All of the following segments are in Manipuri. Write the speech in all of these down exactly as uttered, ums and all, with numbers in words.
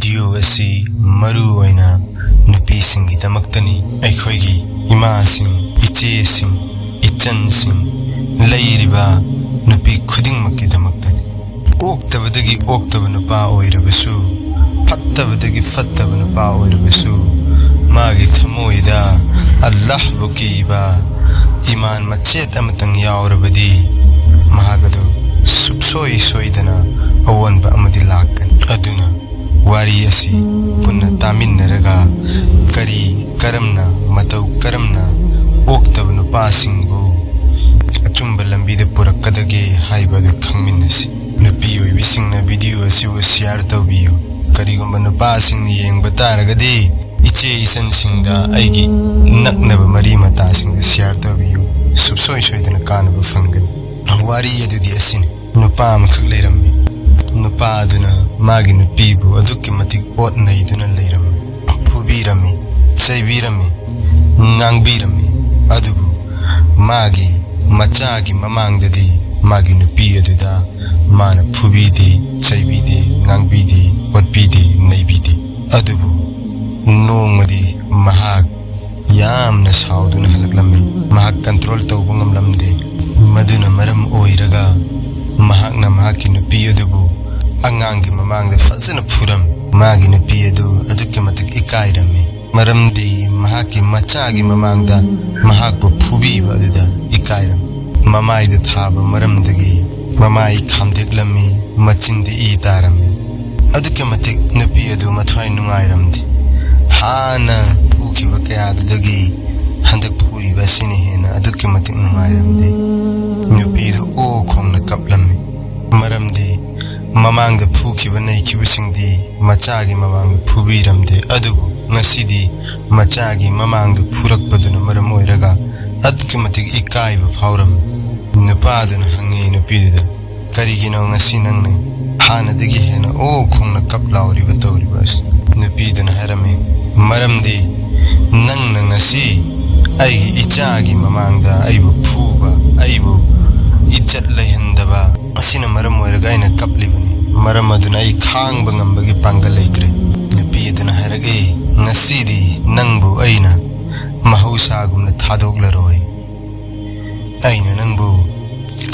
ꯚꯤꯗꯤꯑꯣ ꯑꯁꯤ ꯃꯔꯨ ꯑꯣꯏꯅ ꯅꯨꯄꯤꯁꯤꯡꯒꯤꯗꯃꯛꯇꯅꯤ꯫ ꯑꯩꯈꯣꯏꯒꯤ ꯏꯃꯥꯁꯤꯡ, ꯏꯆꯦꯁꯤꯡ, ꯏꯆꯟꯁꯤꯡ, ꯂꯩꯔꯤꯕ ꯅꯨꯄꯤ ꯈꯨꯗꯤꯡꯃꯛꯀꯤꯗꯃꯛꯇꯅꯤ꯫ ꯑꯣꯛꯇꯕꯗꯒꯤ ꯑꯣꯛꯇꯕ ꯅꯨꯄꯥ ꯑꯣꯏꯔꯕꯁꯨ, ꯐꯠꯇꯕꯗꯒꯤ ꯐꯠꯇꯕ ꯅꯨꯄꯥ ꯑꯣꯏꯔꯕꯁꯨ, ꯃꯥꯒꯤ ꯊꯃꯣꯏꯗ ꯑꯜꯂꯥꯍꯕꯨ ꯀꯤꯕ ꯏꯃꯥꯟ ꯃꯆꯦꯠ ꯑꯃꯇꯪ ꯌꯥꯎꯔꯕꯗꯤ, ꯃꯍꯥꯛ ꯑꯗꯨ ꯁꯨꯞꯁꯣꯏ ꯁꯣꯏꯗꯅ ꯑꯑꯣꯟꯕ ꯑꯃꯗꯤ ꯂꯥꯛꯀꯅꯤ꯫ ꯑꯗꯨꯅ ꯋꯥꯔꯤ ꯑꯁꯤ ꯄꯨꯟꯅ ꯇꯥꯃꯤꯟꯅꯔꯒ ꯀꯔꯤ ꯀꯔꯝꯅ, ꯃꯇꯧ ꯀꯔꯝꯅ ꯑꯣꯛꯇꯕ ꯅꯨꯄꯥꯁꯤꯡꯕꯨ ꯑꯆꯨꯝꯕ ꯂꯝꯕꯤꯗ ꯄꯨꯔꯛꯀꯗꯒꯦ ꯍꯥꯏꯕ ꯑꯗꯨ ꯈꯪꯃꯤꯟꯅꯁꯤ꯫ ꯅꯨꯄꯤ ꯑꯣꯏꯕꯤꯁꯤꯡꯅ ꯚꯤꯗꯤꯑꯣ ꯑꯁꯤꯕꯨ ꯁꯤꯌꯥꯔ ꯇꯧꯕꯤꯌꯨ꯫ ꯀꯔꯤꯒꯨꯝꯕ ꯅꯨꯄꯥꯁꯤꯡꯅ ꯌꯦꯡꯕ ꯇꯥꯔꯒꯗꯤ, ꯏꯆꯦ ꯏꯆꯟꯁꯤꯡꯗ ꯑꯩꯒꯤ ꯅꯛꯅꯕ ꯃꯔꯤ ꯃꯇꯥꯁꯤꯡꯗ ꯁꯤꯌꯥꯔ ꯇꯧꯕꯤꯌꯨ꯫ ꯁꯨꯞꯁꯣꯏ ꯁꯣꯏꯗꯅ ꯀꯥꯟꯅꯕ ꯐꯪꯒꯅꯤ꯫ ꯋꯥꯔꯤ ꯑꯗꯨꯗꯤ ꯑꯁꯤꯅꯤ꯫ ꯅꯨꯄꯥ ꯑꯃꯈꯛ ꯂꯩꯔꯝꯃꯤ꯫ ꯅꯨꯄꯥ ꯑꯗꯨꯅ ꯃꯥꯒꯤ ꯅꯨꯄꯤꯕꯨ ꯑꯗꯨꯛꯀꯤ ꯃꯇꯤꯛ ꯑꯣꯠ ꯅꯩꯗꯨꯅ ꯂꯩꯔꯝꯃꯤ꯫ ꯐꯨꯕꯤꯔꯝꯃꯤ, ꯆꯩꯕꯤꯔꯝꯃꯤ, ꯉꯥꯡꯕꯤꯔꯝꯃꯤ꯫ ꯑꯗꯨꯕꯨ ꯃꯥꯒꯤ ꯃꯆꯥꯒꯤ ꯃꯃꯥꯡꯗꯗꯤ ꯃꯥꯒꯤ ꯅꯨꯄꯤ ꯑꯗꯨꯗ ꯃꯥꯅ ꯐꯨꯕꯤꯗꯦ, ꯆꯩꯕꯤꯗꯦ, ꯉꯥꯡꯕꯤꯗꯦ, ꯑꯣꯠꯄꯤꯗꯦ, ꯅꯩꯕꯤꯗꯦ꯫ ꯑꯗꯨꯕꯨ ꯅꯣꯡꯃꯗꯤ ꯃꯍꯥꯛ ꯌꯥꯝꯅ ꯁꯥꯎꯗꯨꯅ ꯍꯜꯂꯛꯂꯝꯃꯤ꯫ ꯃꯍꯥꯛ ꯀꯟꯇ꯭ꯔꯣꯜ ꯇꯧꯕ ꯉꯝꯂꯝꯗꯦ꯫ ꯃꯗꯨꯅ ꯃꯔꯝ ꯑꯣꯏꯔꯒ ꯃꯍꯥꯛꯅ ꯃꯍꯥꯛꯀꯤ ꯅꯨꯄꯤ ꯑꯗꯨꯕꯨ ꯑꯉꯥꯡꯒꯤ ꯃꯃꯥꯡꯗ ꯐꯖꯅ ꯐꯨꯔꯝꯃꯤ꯫ ꯃꯥꯒꯤ ꯅꯨꯄꯤ ꯑꯗꯨ ꯑꯗꯨꯛꯀꯤ ꯃꯇꯤꯛ ꯏꯀꯥꯏꯔꯝꯃꯤ, ꯃꯔꯝꯗꯤ ꯃꯍꯥꯛꯀꯤ ꯃꯆꯥꯒꯤ ꯃꯃꯥꯡꯗ ꯃꯍꯥꯛꯄꯨ ꯐꯨꯕꯤꯕ ꯑꯗꯨꯗ ꯏꯀꯥꯏꯔꯝꯃꯤ꯫ ꯃꯃꯥꯏꯗ ꯊꯥꯕ ꯃꯔꯝꯗꯒꯤ ꯃꯃꯥꯏ ꯈꯥꯝꯗꯦꯛꯂꯝꯃꯤ, ꯃꯆꯤꯟꯗ ꯏ ꯇꯥꯔꯝꯃꯤ꯫ ꯑꯗꯨꯛꯀꯤ ꯃꯇꯤꯛ ꯅꯨꯄꯤ ꯑꯗꯨ ꯃꯊ꯭ꯋꯥꯏ ꯅꯨꯡꯉꯥꯏꯔꯝꯗꯦ꯫ ꯍꯥꯟꯅ ꯐꯨꯈꯤꯕ ꯀꯌꯥꯗꯨꯗꯒꯤ ꯍꯟꯗꯛ ꯐꯨꯔꯤꯕ ꯑꯁꯤꯅ ꯍꯦꯟꯅ ꯑꯗꯨꯛꯀꯤ ꯃꯇꯤꯛ ꯅꯨꯡꯉꯥꯏꯔꯝꯗꯦ꯫ ꯅꯨꯄꯤꯗꯨ ꯑꯣ ꯈꯣꯡꯅ ꯀꯞꯂꯝꯃꯤ, ꯃꯔꯝꯗꯤ ꯃꯃꯥꯡꯗ ꯐꯨꯈꯤꯕ ꯅꯩꯈꯤꯕꯁꯤꯡꯗꯤ ꯃꯆꯥꯒꯤ ꯃꯃꯥꯡꯗ ꯐꯨꯕꯤꯔꯝꯗꯦ, ꯑꯗꯨꯕꯨ ꯉꯁꯤꯗꯤ ꯃꯆꯥꯒꯤ ꯃꯃꯥꯡꯗ ꯐꯨꯔꯛꯄꯗꯨꯅ ꯃꯔꯝ ꯑꯣꯏꯔꯒ ꯑꯗꯨꯛꯀꯤ ꯃꯇꯤꯛ ꯏꯀꯥꯏꯕ ꯐꯥꯎꯔꯝꯃꯤ꯫ ꯅꯨꯄꯥꯗꯨꯅ ꯍꯪꯉꯤ ꯅꯨꯄꯤꯗꯨꯗ, "ꯀꯔꯤꯒꯤꯅꯣ ꯉꯁꯤ ꯅꯪꯅ ꯍꯥꯟꯅꯗꯒꯤ ꯍꯦꯟꯅ ꯑꯣ ꯈꯣꯡꯅ ꯀꯞ ꯂꯥꯎꯔꯤꯕ ꯇꯧꯔꯤꯕ ꯑꯁꯤ?" ꯅꯨꯄꯤꯗꯨꯅ ꯍꯥꯏꯔꯝꯃꯤ, "ꯃꯔꯝꯗꯤ ꯅꯪꯅ ꯉꯁꯤ ꯑꯩꯒꯤ ꯏꯆꯥꯒꯤ ꯃꯃꯥꯡꯗ ꯑꯩꯕꯨ ꯐꯨꯕ, ꯑꯩꯕꯨ ꯏꯖꯠ ꯂꯩꯍꯟꯗꯕ ꯑꯁꯤꯅ ꯃꯔꯝ ꯑꯣꯏꯔꯒ ꯑꯩꯅ ꯀꯞꯂꯤꯕꯅꯤ꯫ ꯃꯔꯝ ꯑꯗꯨꯅ ꯑꯩ ꯈꯥꯡꯕ ꯉꯝꯕꯒꯤ ꯄꯥꯡꯒꯜ ꯂꯩꯇ꯭ꯔꯦ꯫ ꯊꯥꯗꯣꯛꯂꯔꯣꯏ꯫ ꯑꯩꯅ ꯅꯪꯕꯨ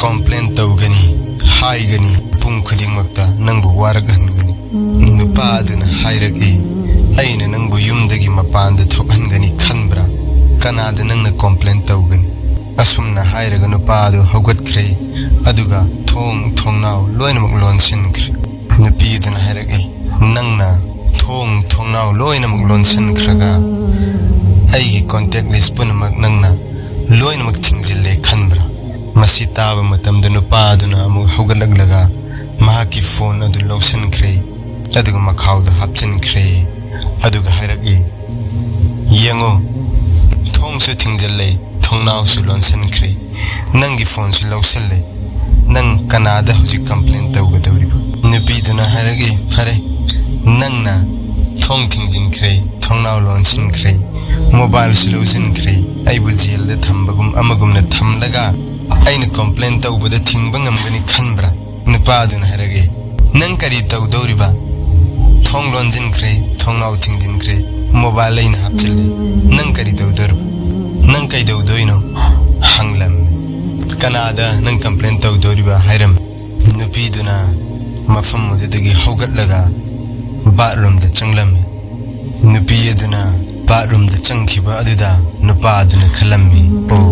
ꯀꯣꯝꯄ꯭ꯂꯦꯟ ꯇꯧꯒꯅꯤ, ꯍꯥꯏꯒꯅꯤ, ꯄꯨꯡ ꯈꯨꯗꯤꯡꯃꯛꯇ ꯅꯪꯕꯨ ꯋꯥꯔꯛꯍꯟꯒꯅꯤ꯫ ꯅꯨꯄꯥ ꯑꯗꯨꯅ ꯍꯥꯏꯔꯛꯏ, "ꯑꯩꯅ ꯅꯪꯕꯨ ꯌꯨꯝꯗꯒꯤ ꯃꯄꯥꯟꯗ ꯊꯣꯛꯍꯟꯒꯅꯤ ꯈꯟꯕ꯭ꯔꯥ? ꯀꯅꯥꯗ ꯅꯪꯅ ꯀꯣꯝꯄ꯭ꯂꯦꯟ ꯇꯧꯒꯅꯤ?" ꯑꯁꯨꯝꯅ ꯍꯥꯏꯔꯒ ꯅꯨꯄꯥ ꯑꯗꯨ ꯍꯧꯒꯠꯈ꯭ꯔꯦ꯫ ꯑꯗꯨꯒ ꯊꯣꯡ ꯊꯣꯡꯅꯥꯎ ꯂꯣꯏꯅꯃꯛ ꯂꯣꯟꯁꯤꯟꯈ꯭ꯔꯦ꯫ ꯅꯨꯄꯤ ꯑꯗꯨꯅ ꯍꯥꯏꯔꯛꯏ, "ꯅꯪꯅ ꯊꯣꯡ ꯊꯣꯡꯅꯥꯎ ꯂꯣꯏꯅꯃꯛ ꯂꯣꯟꯁꯤꯟꯈ꯭ꯔꯒ ꯑꯩꯒꯤ ꯀꯣꯟꯇꯦꯛ ꯂꯤꯁ ꯄꯨꯝꯅꯃꯛ ꯅꯪꯅ ꯂꯣꯏꯅꯃꯛ ꯊꯤꯡꯖꯤꯜꯂꯦ ꯈꯟꯕ꯭ꯔꯥ?" ꯃꯁꯤ ꯇꯥꯕ ꯃꯇꯝꯗ ꯅꯨꯄꯥ ꯑꯗꯨꯅ ꯑꯃꯨꯛ ꯍꯧꯒꯠꯂꯛꯂꯒ ꯃꯍꯥꯛꯀꯤ ꯐꯣꯟ ꯑꯗꯨ ꯂꯧꯁꯤꯟꯈ꯭ꯔꯦ꯫ ꯑꯗꯨꯒ ꯃꯈꯥꯎꯗ ꯍꯥꯞꯆꯤꯟꯈ꯭ꯔꯦ꯫ ꯑꯗꯨꯒ ꯍꯥꯏꯔꯛꯏ, "ꯌꯦꯡꯉꯨ, ꯊꯣꯡꯁꯨ ꯊꯤꯡꯖꯤꯜꯂꯦ, ꯊꯣꯡꯅꯥꯎꯁꯨ ꯂꯣꯟꯁꯤꯟꯈ꯭ꯔꯦ, ꯅꯪꯒꯤ ꯐꯣꯟꯁꯨ ꯂꯧꯁꯤꯜꯂꯦ꯫ ꯅꯪ ꯀꯅꯥꯗ ꯍꯧꯖꯤꯛ ꯀꯝꯄ꯭ꯂꯦꯟ ꯇꯧꯒꯗꯧꯔꯤꯕ?" ꯅꯨꯄꯤꯗꯨꯅ ꯍꯥꯏꯔꯛꯏ, "ꯐꯔꯦ, ꯅꯪꯅ ꯊꯣꯡ ꯊꯤꯡꯖꯤꯟꯈ꯭ꯔꯦ, ꯊꯣꯡꯅꯥꯎ ꯂꯣꯟꯁꯤꯟꯈ꯭ꯔꯦ, ꯃꯣꯕꯥꯏꯜꯁꯨ ꯂꯧꯁꯤꯟꯈ꯭ꯔꯦ, ꯑꯩꯕꯨ ꯖꯦꯜꯗ ꯊꯝꯕꯒꯨꯝ ꯑꯃꯒꯨꯝꯅ ꯊꯝꯂꯒ ꯑꯩꯅ ꯀꯝꯄ꯭ꯂꯦꯟ ꯇꯧꯕꯗ ꯊꯤꯡꯕ ꯉꯝꯒꯅꯤ ꯈꯟꯕ꯭ꯔꯥ?" ꯅꯨꯄꯥ ꯑꯗꯨꯅ ꯍꯥꯏꯔꯛꯏ, "ꯅꯪ ꯀꯔꯤ ꯇꯧꯗꯧꯔꯤꯕ? ꯊꯣꯡ ꯂꯣꯟꯁꯤꯟꯈ꯭ꯔꯦ, ꯊꯣꯡꯅꯥꯎ ꯊꯤꯡꯖꯤꯟꯈ꯭ꯔꯦ, ꯃꯣꯕꯥꯏꯜ ꯑꯩꯅ ꯍꯥꯞꯆꯤꯜꯂꯦ, ꯅꯪ ꯀꯔꯤ ꯇꯧꯗꯣꯔꯤꯕ? ꯅꯪ ꯀꯩꯗꯧꯗꯣꯏꯅꯣ?" ꯍꯪꯂꯝꯃꯤ꯫ "ꯀꯅꯥꯗ ꯅꯪ ꯀꯝꯄ꯭ꯂꯦꯟ ꯇꯧꯗꯣꯔꯤꯕ?" ꯍꯥꯏꯔꯝꯃꯤ꯫ ꯅꯨꯄꯤꯗꯨꯅ ꯃꯐꯝ ꯑꯗꯨꯗꯒꯤ ꯍꯧꯒꯠꯂꯒ ꯕꯥꯠꯔꯨꯝꯗ ꯆꯪꯂꯝꯃꯤ꯫ ꯅꯨꯄꯤ ꯑꯗꯨꯅ ꯕꯥꯠꯔꯨꯝꯗ ꯆꯪꯈꯤꯕ ꯑꯗꯨꯗ ꯅꯨꯄꯥ ꯑꯗꯨꯅ ꯈꯜꯂꯝꯃꯤ, "ꯑꯣ,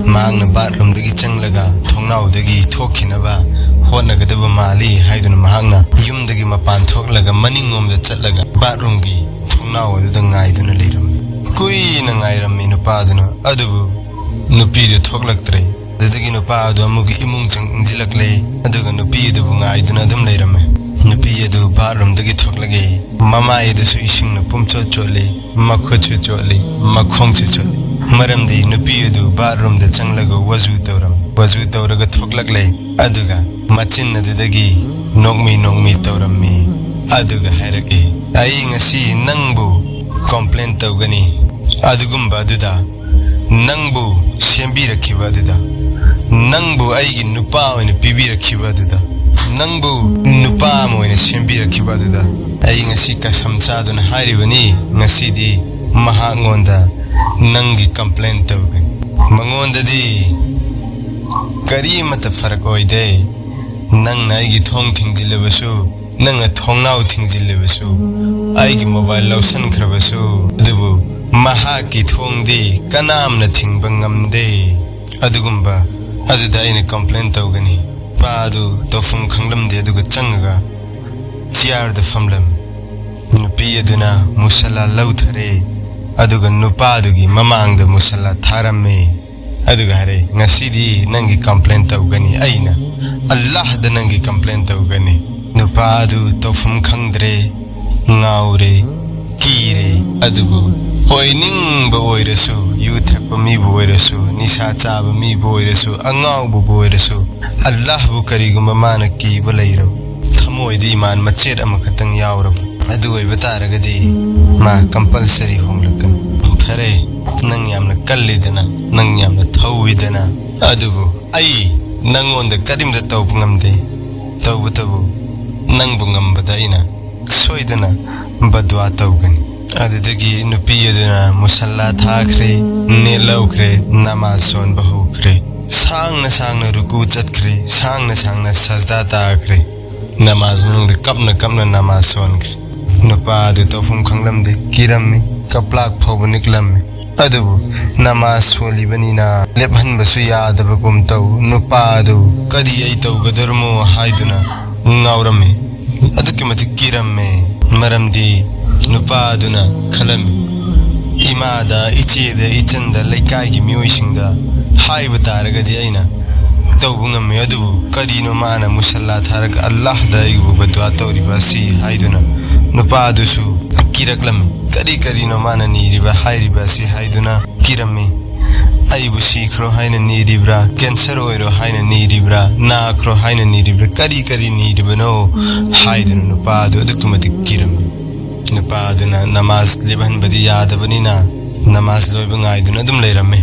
ꯃꯍꯥꯛꯅ ꯕꯥꯠꯔꯨꯝꯗꯒꯤ ꯆꯪꯂꯒ ꯊꯣꯡꯅꯥꯎꯗꯒꯤ ꯊꯣꯛꯈꯤꯅꯕ ꯍꯣꯠꯅꯒꯗꯕ ꯃꯥꯜꯂꯤ" ꯍꯥꯏꯗꯨꯅ ꯃꯍꯥꯛꯅ ꯌꯨꯝꯗꯒꯤ ꯃꯄꯥꯟ ꯊꯣꯛꯂꯒ ꯃꯅꯤꯡꯂꯣꯝꯗ ꯆꯠꯂꯒ ꯕꯥꯠꯔꯨꯝꯒꯤ ꯊꯣꯡꯅꯥꯎ ꯑꯗꯨꯗ ꯉꯥꯏꯗꯨꯅ ꯂꯩꯔꯝꯃꯤ꯫ ꯀꯨꯏꯅ ꯉꯥꯏꯔꯝꯃꯤ ꯅꯨꯄꯥꯗꯨꯅ, ꯑꯗꯨꯕꯨ ꯅꯨꯄꯤꯗꯨ ꯊꯣꯛꯂꯛꯇ꯭ꯔꯦ꯫ ꯑꯗꯨꯗꯒꯤ ꯅꯨꯄꯥ ꯑꯗꯨ ꯑꯃꯨꯛ ꯏꯃꯨꯡ ꯆꯪꯁꯤꯜꯂꯛꯂꯦ, ꯑꯗꯨꯒ ꯅꯨꯄꯤ ꯑꯗꯨꯕꯨ ꯉꯥꯏꯗꯨꯅ ꯑꯗꯨꯝ ꯂꯩꯔꯝꯃꯦ꯫ ꯅꯨꯄꯤ ꯑꯗꯨ ꯕꯥꯠꯔꯨꯝꯗꯒꯤ ꯊꯣꯛꯂꯛꯑꯦ꯫ ꯃꯃꯥꯏ ꯑꯗꯨꯁꯨ ꯏꯁꯤꯡꯅ ꯄꯨꯝꯆꯣꯠ ꯆꯣꯠꯂꯤ, ꯃꯈꯨꯠꯁꯨ ꯆꯣꯠꯂꯤ, ꯃꯈꯣꯡꯁꯨ ꯆꯣꯠꯂꯤ꯫ ꯃꯔꯝꯗꯤ ꯅꯨꯄꯤ ꯑꯗꯨ ꯕꯥꯠꯔꯨꯝꯗ ꯆꯪꯂꯒ ꯋꯖꯨ ꯇꯧꯔꯝꯃꯤ꯫ ꯋꯖꯨ ꯇꯧꯔꯒ ꯊꯣꯛꯂꯛꯂꯦ, ꯑꯗꯨꯒ ꯃꯆꯤꯟ ꯑꯗꯨꯗꯒꯤ ꯅꯣꯛꯃꯤ ꯅꯣꯛꯃꯤ ꯇꯧꯔꯝꯃꯤ꯫ ꯑꯗꯨꯒ ꯍꯥꯏꯔꯛꯑꯦ, "ꯑꯩ ꯉꯁꯤ ꯅꯪꯕꯨ ꯀꯣꯝꯄ꯭ꯂꯦꯟ ꯇꯧꯒꯅꯤ꯫ ꯑꯗꯨꯒꯨꯝꯕ ꯑꯗꯨꯗ, ꯅꯪꯕꯨ ꯁꯦꯝꯕꯤꯔꯛꯈꯤꯕ ꯑꯗꯨꯗ, ꯅꯪꯕꯨ ꯑꯩꯒꯤ ꯅꯨꯄꯥ ꯑꯣꯏꯅ ꯄꯤꯕꯤꯔꯛꯈꯤꯕ ꯑꯗꯨꯗ, ꯅꯪꯕꯨ ꯅꯨꯄꯥ ꯑꯃ ꯑꯣꯏꯅ ꯁꯦꯝꯕꯤꯔꯛꯈꯤꯕ ꯑꯗꯨꯗ, ꯑꯩ ꯉꯁꯤ ꯀꯁꯝ ꯆꯥꯗꯨꯅ ꯍꯥꯏꯔꯤꯕꯅꯤ, ꯉꯁꯤꯗꯤ ꯃꯍꯥꯛꯉꯣꯟꯗ ꯅꯪꯒꯤ ꯀꯝꯄ꯭ꯂꯦꯟ ꯇꯧꯒꯅꯤ꯫ ꯃꯉꯣꯟꯗꯗꯤ ꯀꯔꯤꯃꯠꯇ ꯐꯔꯛ ꯑꯣꯏꯗꯦ꯫ ꯅꯪꯅ ꯑꯩꯒꯤ ꯊꯣꯡ ꯊꯤꯡꯖꯤꯜꯂꯕꯁꯨ, ꯅꯪꯅ ꯊꯣꯡꯅꯥꯎ ꯊꯤꯡꯖꯤꯜꯂꯕꯁꯨ, ꯑꯩꯒꯤ ꯃꯣꯕꯥꯏꯜ ꯂꯧꯁꯤꯟꯈ꯭ꯔꯕꯁꯨ, ꯑꯗꯨꯕꯨ ꯃꯍꯥꯛꯀꯤ ꯊꯣꯡꯗꯤ ꯀꯅꯥꯝꯅ ꯊꯤꯡꯕ ꯉꯝꯗꯦ꯫ ꯑꯗꯨꯒꯨꯝꯕ ꯑꯗꯨꯗ ꯑꯩꯅ ꯀꯝꯄ꯭ꯂꯦꯟ ꯇꯧꯒꯅꯤ꯫ ꯅꯨꯄꯥ ꯑꯗꯨ ꯇꯧꯐꯝ ꯈꯪꯂꯝꯗꯦ, ꯑꯗꯨꯒ ꯆꯪꯉꯒ ꯆꯤꯌꯥꯔꯗ ꯐꯝꯂꯝꯃꯤ꯫ ꯅꯨꯄꯤ ꯑꯗꯨꯅ ꯃꯨꯁꯂꯥ ꯂꯧꯊꯔꯦ, ꯑꯗꯨꯒ ꯅꯨꯄꯥꯗꯨꯒꯤ ꯃꯃꯥꯡꯗ ꯃꯨꯁꯂꯥ ꯊꯥꯔꯝꯃꯦ꯫ ꯑꯗꯨꯒ ꯍꯥꯏꯔꯦ, "ꯉꯁꯤꯗꯤ ꯅꯪꯒꯤ ꯀꯝꯄ꯭ꯂꯦꯟ ꯇꯧꯒꯅꯤ ꯑꯩꯅ, ꯑꯜꯂꯥꯍꯗ ꯅꯪꯒꯤ ꯀꯝꯄ꯭ꯂꯦꯟ ꯇꯧꯒꯅꯤ꯫" ꯅꯨꯄꯥ ꯑꯗꯨ ꯇꯧꯐꯝ ꯈꯪꯗ꯭ꯔꯦ, ꯉꯥꯎꯔꯦ, ꯀꯤꯔꯦ꯫ ꯑꯗꯨꯕꯨ ꯑꯣꯏꯅꯤꯡꯕ ꯑꯣꯏꯔꯁꯨ, ꯌꯨ ꯊꯛꯄ ꯃꯤꯕꯨ ꯑꯣꯏꯔꯁꯨ, ꯅꯤꯁꯥ ꯆꯥꯕ ꯃꯤꯕꯨ ꯑꯣꯏꯔꯁꯨ, ꯑꯉꯥꯎꯕꯕꯨ ꯑꯣꯏꯔꯁꯨ, ꯑꯜꯂꯥꯍꯕꯨ ꯀꯔꯤꯒꯨꯝꯕ ꯃꯥꯅ ꯀꯤꯕ ꯂꯩꯔꯕ, ꯊꯃꯣꯏꯗ ꯏꯃꯥꯟ ꯃꯆꯦꯠ ꯑꯃꯈꯛꯇꯪ ꯌꯥꯎꯔꯕ, ꯑꯗꯨ ꯑꯣꯏꯕ ꯇꯥꯔꯒꯗꯤ ꯃꯥ ꯀꯝꯄꯜꯁꯔꯤ ꯍꯣꯡꯂꯛꯀꯅꯤ꯫ "ꯐꯔꯦ, ꯅꯪ ꯌꯥꯝꯅ ꯀꯜꯂꯤꯗꯅ, ꯅꯪ ꯌꯥꯝꯅ ꯊꯧꯏꯗꯅ, ꯑꯗꯨꯕꯨ ꯑꯩ ꯅꯪꯉꯣꯟꯗ ꯀꯔꯤꯝꯇ ꯇꯧꯕ ꯉꯝꯗꯦ꯫ ꯇꯧꯕꯇꯕꯨ ꯅꯪꯕꯨ ꯉꯝꯕꯗ ꯑꯩꯅ ꯁꯣꯏꯗꯅ ꯕꯗ꯭ꯋꯥ ꯇꯧꯒꯅꯤ꯫" ꯑꯗꯨꯗꯒꯤ ꯅꯨꯄꯤ ꯑꯗꯨꯅ ꯃꯨꯁꯜꯂꯥ ꯊꯥꯈ꯭ꯔꯦ, ꯅꯦꯠ ꯂꯧꯈ꯭ꯔꯦ, ꯅꯃꯥꯖ ꯁꯣꯟꯕ ꯍꯧꯈ꯭ꯔꯦ꯫ ꯁꯥꯡꯅ ꯁꯥꯡꯅ ꯔꯨꯀꯨ ꯆꯠꯈ꯭ꯔꯦ, ꯁꯥꯡꯅ ꯁꯥꯡꯅ ꯁꯖꯗꯥ ꯇꯥꯈ꯭ꯔꯦ꯫ ꯅꯃꯥꯖ ꯃꯅꯨꯡꯗ ꯀꯞꯅ ꯀꯞꯅ ꯅꯃꯥꯖ ꯁꯣꯟꯈ꯭ꯔꯦ꯫ ꯅꯨꯄꯥ ꯑꯗꯨ ꯇꯧꯐꯝ ꯈꯪꯂꯝꯗꯦ, ꯀꯤꯔꯝꯃꯤ, ꯀꯞꯂꯥꯛ ꯐꯥꯎꯕ ꯅꯤꯛꯂꯝꯃꯤ꯫ ꯑꯗꯨꯕꯨ ꯅꯃꯥꯖ ꯁꯣꯜꯂꯤꯕꯅꯤꯅ ꯂꯦꯞꯍꯟꯕꯁꯨ ꯌꯥꯗꯕꯒꯨꯝ ꯇꯧ꯫ ꯅꯨꯄꯥ ꯑꯗꯨ "ꯀꯔꯤ ꯑꯩ ꯇꯧꯒꯗꯧꯔꯃꯣ?" ꯍꯥꯏꯗꯨꯅ ꯉꯥꯎꯔꯝꯃꯤ꯫ ꯑꯗꯨꯛꯀꯤ ꯃꯇꯤꯛ ꯀꯤꯔꯝꯃꯦ, ꯃꯔꯝꯗꯤ ꯅꯨꯄꯥ ꯑꯗꯨꯅ ꯈꯜꯂꯝꯃꯤ, "ꯏꯃꯥꯗ, ꯏꯆꯦꯗ, ꯏꯆꯟꯗ, ꯂꯩꯀꯥꯏꯒꯤ ꯃꯤꯑꯣꯏꯁꯤꯡꯗ ꯍꯥꯏꯕ ꯇꯥꯔꯒꯗꯤ ꯑꯩꯅ ꯇꯧꯕ ꯉꯝꯃꯤ, ꯑꯗꯨꯕꯨ ꯀꯔꯤꯅꯣ ꯃꯥꯅ ꯃꯨꯁꯜꯂꯥ ꯊꯥꯔꯒ ꯑꯜꯂꯥꯍꯗ ꯑꯩꯕꯨ ꯕꯗ꯭ꯋꯥ ꯇꯧꯔꯤꯕ ꯑꯁꯤ?" ꯍꯥꯏꯗꯨꯅ ꯅꯨꯄꯥ ꯑꯗꯨꯁꯨ ꯀꯤꯔꯛꯂꯝꯃꯤ꯫ "ꯀꯔꯤ ꯀꯔꯤꯅꯣ ꯃꯥꯅ ꯅꯤꯔꯤꯕ, ꯍꯥꯏꯔꯤꯕ ꯑꯁꯤ?" ꯍꯥꯏꯗꯨꯅ ꯀꯤꯔꯝꯃꯤ꯫ "ꯑꯩꯕꯨ ꯁꯤꯈ꯭ꯔꯣ ꯍꯥꯏꯅ ꯅꯤꯔꯤꯕ꯭ꯔꯥ, ꯀꯦꯟꯁꯔ ꯑꯣꯏꯔꯣ ꯍꯥꯏꯅ ꯅꯤꯔꯤꯕ꯭ꯔꯥ, ꯅꯥꯈ꯭ꯔꯣ ꯍꯥꯏꯅ ꯅꯤꯔꯤꯕ꯭ꯔꯥ, ꯀꯔꯤ ꯀꯔꯤ ꯅꯤꯔꯤꯕꯅꯣ?" ꯍꯥꯏꯗꯨꯅ ꯅꯨꯄꯥ ꯑꯗꯨ ꯑꯗꯨꯛꯀꯤ ꯃꯇꯤꯛ ꯀꯤꯔꯝꯃꯤ꯫ ꯅꯨꯄꯥ ꯑꯗꯨꯅ ꯅꯃꯥꯖ ꯂꯦꯞꯍꯟꯕꯗꯤ ꯌꯥꯗꯕꯅꯤꯅ ꯅꯃꯥꯖ ꯂꯣꯏꯕ ꯉꯥꯏꯗꯨꯅ ꯑꯗꯨꯝ ꯂꯩꯔꯝꯃꯤ꯫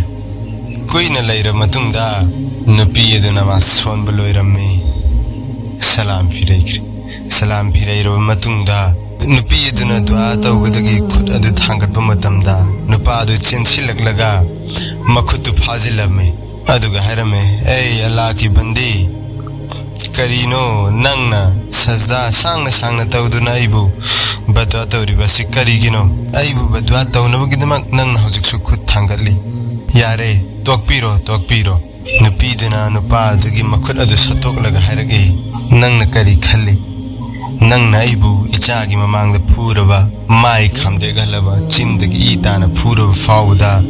ꯀꯨꯏꯅ ꯂꯩꯔꯕ ꯃꯇꯨꯡꯗ ꯅꯨꯄꯤ ꯑꯗꯨ ꯅꯃꯥꯖ ꯁꯣꯟꯕ ꯂꯣꯏꯔꯝꯃꯤ꯫ ꯁꯂꯥꯝ ꯐꯤꯔꯩꯈ꯭ꯔꯦ꯫ ꯁꯂꯥꯝ ꯐꯤꯔꯩꯔꯕ ꯃꯇꯨꯡꯗ ꯅꯨꯄꯤ ꯑꯗꯨꯅ ꯗꯨꯋꯥ ꯇꯧꯒꯗꯒꯤ ꯈꯨꯠ ꯑꯗꯨ ꯊꯥꯡꯒꯠꯄ ꯃꯇꯝꯗ, ꯅꯨꯄꯥ ꯑꯗꯨ ꯆꯦꯟꯁꯤꯜꯂꯛꯂꯒ ꯃꯈꯨꯠꯇꯨ ꯐꯥꯖꯤꯜꯂꯝꯃꯤ꯫ ꯑꯗꯨꯒ ꯍꯥꯏꯔꯝꯃꯤ, "ꯑꯦ ꯑꯜꯂꯥꯍꯀꯤ ꯕꯟꯗꯤ, ꯀꯔꯤꯅꯣ ꯅꯪꯅ ꯁꯖꯗꯥ ꯁꯥꯡꯅ ꯁꯥꯡꯅ ꯇꯧꯗꯨꯅ ꯑꯩꯕꯨ ꯕꯗꯋꯥ ꯇꯧꯔꯤꯕ ꯑꯁꯤ ꯀꯔꯤꯒꯤꯅꯣ? ꯑꯩꯕꯨ ꯕꯗꯋꯥ ꯇꯧꯅꯕꯒꯤꯗꯃꯛ ꯅꯪꯅ ꯍꯧꯖꯤꯛꯁꯨ ꯈꯨꯠ ꯊꯥꯡꯒꯠꯂꯤ? ꯌꯥꯔꯦ, ꯇꯣꯛꯄꯤꯔꯣ, ꯇꯣꯛꯄꯤꯔꯣ!" ꯅꯨꯄꯤꯗꯨꯅ ꯅꯨꯄꯥ ꯑꯗꯨꯒꯤ ꯃꯈꯨꯠ ꯑꯗꯨ ꯁꯠꯇꯣꯛꯂꯒ ꯍꯥꯏꯔꯛꯏ, "ꯅꯪꯅ ꯀꯔꯤ ꯈꯜꯂꯤ? ꯅꯪꯅ ꯑꯩꯕꯨ ꯏꯆꯥꯒꯤ ꯃꯃꯥꯡꯗ ꯐꯨꯔꯕ, ꯃꯥꯏ ꯈꯥꯝꯗꯦꯛꯍꯜꯂꯕ, ꯆꯤꯟꯗꯒꯤ ꯏ ꯇꯥꯅ ꯐꯨꯔꯕ ꯐꯥꯎꯕꯗ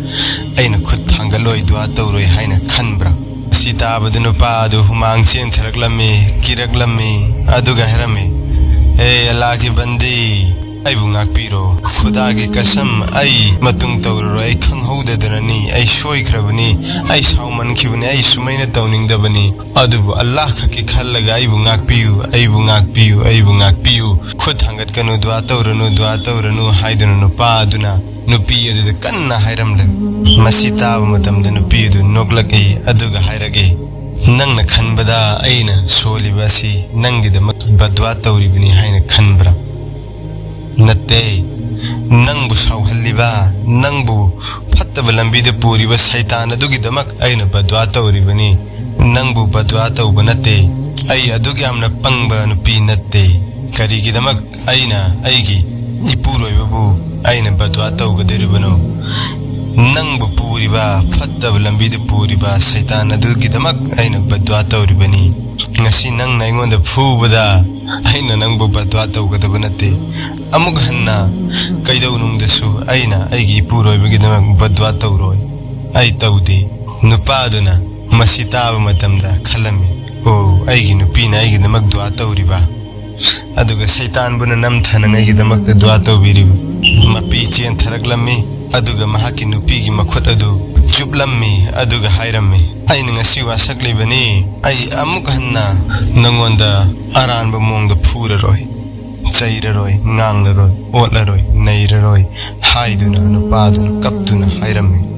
ꯑꯩꯅ ꯈꯨꯠ ꯊꯥꯡꯒꯠꯂꯣꯏ, ꯗꯨꯋꯥ ꯇꯧꯔꯣꯏ ꯍꯥꯏꯅ ꯈꯟꯕ꯭ꯔꯥ?" ꯑꯁꯤ ꯇꯥꯕꯗ ꯅꯨꯄꯥ ꯑꯗꯨ ꯍꯨꯃꯥꯡ ꯆꯦꯟꯊꯔꯛꯂꯝꯃꯤ, ꯀꯤꯔꯛꯂꯝꯃꯤ, ꯑꯗꯨꯒ ꯍꯥꯏꯔꯝꯃꯤ, "ꯑꯦ ꯑꯜꯂꯥꯍꯀꯤ ꯕꯟꯗꯤ, ꯑꯩꯕꯨ ꯉꯥꯛꯄꯤꯔꯣ꯫ ꯈꯨꯗꯥꯒꯤ ꯀꯁꯝ, ꯑꯩ ꯃꯇꯨꯡ ꯇꯧꯔꯔꯣꯏ꯫ ꯑꯩ ꯈꯪꯍꯧꯗꯗꯅꯅꯤ꯫ ꯑꯩ ꯁꯣꯏꯈ꯭ꯔꯕꯅꯤ꯫ ꯑꯩ ꯁꯥꯎꯃꯟꯈꯤꯕꯅꯤ꯫ ꯑꯩ ꯁꯨꯃꯥꯏꯅ ꯇꯧꯅꯤꯡꯗꯕꯅꯤ꯫ ꯑꯗꯨꯕꯨ ꯑꯜꯂꯥꯍ ꯈꯛꯀꯤ ꯈꯜꯂꯒ ꯑꯩꯕꯨ ꯉꯥꯛꯄꯤꯌꯨ, ꯑꯩꯕꯨ ꯉꯥꯛꯄꯤꯌꯨ, ꯑꯩꯕꯨ ꯉꯥꯛꯄꯤꯌꯨ꯫ ꯈꯨꯠ ꯊꯥꯡꯒꯠꯀꯅꯨ, ꯗꯨꯋꯥ ꯇꯧꯔꯅꯨ, ꯗꯨꯋꯥ ꯇꯧꯔꯅꯨ" ꯍꯥꯏꯗꯨꯅ ꯅꯨꯄꯥ ꯑꯗꯨꯅ ꯅꯨꯄꯤ ꯑꯗꯨꯗ ꯀꯟꯅ ꯍꯥꯏꯔꯝꯂꯦ꯫ ꯃꯁꯤ ꯇꯥꯕ ꯃꯇꯝꯗ ꯅꯨꯄꯤ ꯑꯗꯨ ꯅꯣꯛꯂꯛꯏ, ꯑꯗꯨꯒ ꯍꯥꯏꯔꯛꯏ, "ꯅꯪꯅ ꯈꯟꯕꯗ ꯑꯩꯅ ꯁꯣꯜꯂꯤꯕ ꯑꯁꯤ ꯅꯪꯒꯤꯗꯃꯛ ꯕꯗꯋꯥ ꯇꯧꯔꯤꯕꯅꯤ ꯍꯥꯏꯅ ꯈꯟꯕ꯭ꯔꯥ? ꯅꯠꯇꯦ, ꯅꯪꯕꯨ ꯁꯥꯎꯍꯜꯂꯤꯕ, ꯅꯪꯕꯨ ꯐꯠꯇꯕ ꯂꯝꯕꯤꯗ ꯄꯨꯔꯤꯕ ꯁꯩꯇꯥꯟ ꯑꯗꯨꯒꯤꯗꯃꯛ ꯑꯩꯅ ꯕꯗꯋꯥ ꯇꯧꯔꯤꯕꯅꯤ꯫ ꯅꯪꯕꯨ ꯕꯗꯋꯥ ꯇꯧꯕ ꯅꯠꯇꯦ꯫ ꯑꯩ ꯑꯗꯨꯛ ꯌꯥꯝꯅ ꯄꯪꯕ ꯅꯨꯄꯤ ꯅꯠꯇꯦ꯫ ꯀꯔꯤꯒꯤꯗꯃꯛ ꯑꯩꯅ ꯑꯩꯒꯤ ꯏꯄꯨꯔꯣꯏꯕꯕꯨ ꯑꯩꯅ ꯕꯗꯋꯥ ꯇꯧꯒꯗꯧꯔꯤꯕꯅꯣ? ꯅꯪꯕꯨ ꯄꯨꯔꯤꯕ, ꯐꯠꯇꯕ ꯂꯝꯕꯤꯗ ꯄꯨꯔꯤꯕ ꯁꯩꯇꯥꯟ ꯑꯗꯨꯒꯤꯗꯃꯛ ꯑꯩꯅ ꯕꯗꯋꯥ ꯇꯧꯔꯤꯕꯅꯤ꯫ ꯉꯁꯤ ꯅꯪꯅ ꯑꯩꯉꯣꯟꯗ ꯐꯨꯕꯗ ꯑꯩꯅ ꯅꯪꯕꯨ ꯕꯗꯋꯥ ꯇꯧꯒꯗꯕ ꯅꯠꯇꯦ꯫ ꯑꯃꯨꯛ ꯍꯟꯅ ꯀꯩꯗꯧꯅꯨꯡꯗꯁꯨ ꯑꯩꯅ ꯑꯩꯒꯤ ꯏꯄꯨꯔꯣꯏꯕꯒꯤꯗꯃꯛ ꯕꯗꯋꯥ ꯇꯧꯔꯣꯏ꯫ ꯑꯩ ꯇꯧꯗꯦ꯫" ꯅꯨꯄꯥꯗꯨꯅ ꯃꯁꯤ ꯇꯥꯕ ꯃꯇꯝꯗ ꯈꯜꯂꯝꯃꯤ, "ꯑꯣ, ꯑꯩꯒꯤ ꯅꯨꯄꯤꯅ ꯑꯩꯒꯤꯗꯃꯛ ꯗꯨꯋꯥ ꯇꯧꯔꯤꯕ, ꯑꯗꯨꯒ ꯁꯩꯇꯥꯟꯕꯨꯅ ꯅꯝꯊꯅꯉꯥꯏꯒꯤꯗꯃꯛꯇ ꯗꯨꯋꯥ ꯇꯧꯕꯤꯔꯤꯕ?" ꯃꯄꯤ ꯆꯦꯟꯊꯔꯛꯂꯝꯃꯤ, ꯑꯗꯨꯒ ꯃꯍꯥꯛꯀꯤ ꯅꯨꯄꯤꯒꯤ ꯃꯈꯨꯠ ꯑꯗꯨ ꯆꯨꯞꯂꯝꯃꯤ, ꯑꯗꯨꯒ ꯍꯥꯏꯔꯝꯃꯤ, "ꯑꯩꯅ ꯉꯁꯤ ꯋꯥꯁꯛꯂꯤꯕꯅꯤ꯫ ꯑꯩ ꯑꯃꯨꯛ ꯍꯟꯅ ꯅꯉꯣꯟꯗ ꯑꯔꯥꯟꯕ ꯃꯑꯣꯡꯗ ꯐꯨꯔꯔꯣꯏ, ꯆꯩꯔꯔꯣꯏ, ꯉꯥꯡꯂꯔꯣꯏ, ꯑꯣꯠꯂꯔꯣꯏ, ꯅꯩꯔꯔꯣꯏ" ꯍꯥꯏꯗꯨꯅ ꯅꯨꯄꯥꯗꯨꯅ ꯀꯞꯇꯨꯅ ꯍꯥꯏꯔꯝꯃꯤ꯫